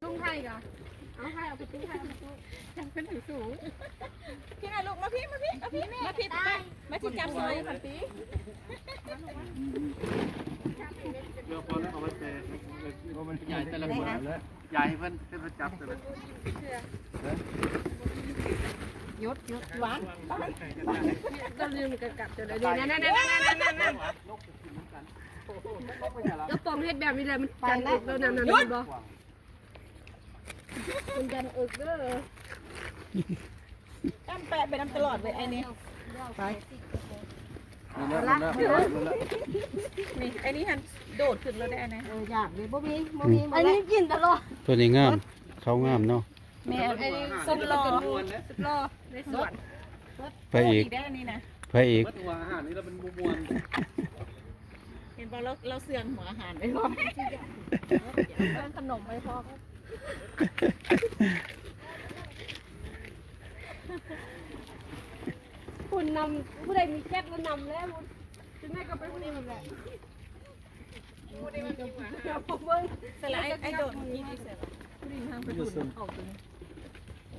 ທຸງໄທກະ ເອົາໄທ ເອົາປະຕູໄທ ເອົາປະຕູ ຈັ່ງເປັນສູງໆ ພີ່ນະລູກ ມາພີ່ ມາພີ່ ມາພີ່ ມາພີ່ ມາ ມາຊິຈັບຊອຍ ເອົາໄວ້ແຕ່ ຍາຍແຕ່ລະຄົນ ຍາຍໃຫ້ເພິ່ນ ໃຫ້ເພິ່ນຈັບຕົວນັ້ນ ຢຸດ ຢຸດ ຫວານ ເຈົ້າລືມກັນກັບເຈົ້າໄດ້ ນັ້ນໆໆໆໆ ກະປອງເຮັດແບບນີ້ແຫຼະ ມັນຈັນເອກແລ້ວນັ້ນ ເຫັນບໍ່? ມັນຈັນເອິກເດີ ແອມແປະໄປນຳຕະຫຼອດເວີຍ ໄອ້ນີ້ ໄປ ນີ້ແຫຼະ ນີ້ແຫຼະ ນີ້ແຫຼະ ນີ້ ໄອ້ນີ້ຫັ້ນໂດດຂຶ້ນແລ້ວໄດ໋ ໄອ້ນີ້ ເອີ ຢາກເດ ບໍ່ມີ ບໍ່ມີ ອັນນີ້ກິນຕະຫຼອດ ຕົວນີ້ງາມ ເຂົາງາມເນາະ ແມ່ນ ສຸດຫຼໍ່ ສຸດຫຼໍ່ໃນສວນ ພະເອກ ພະເອກ ເບິດຫົວອາຫານນີ້ລະມັນບໍ່ມ່ວນ ເຫັນບໍ່ ລາວ ລາວເຊື່ອງຫົວອາຫານໄວ້ພ້ອມ ເຊື່ອງຂະໜົມໄວ້ພ້ອມ ພຸ້ນນຳ ຜູ້ໃດມີແກັດລະນຳແລ້ວ ຈັ່ງໃດກະໄປຜູ້ນັ້ນແຫຼະ ຜູ້ໃດມັນມີຫວາ ເບິ່ງ ໃສ່ລະ ໄອ້ ໄອ້ໂດດ ເມື່ອກີ້ນີ້ໃສ່ລະ ຜູ້ນີ້ທາງໄປພຸ້ນ ເຂົ້າຕົວນີ້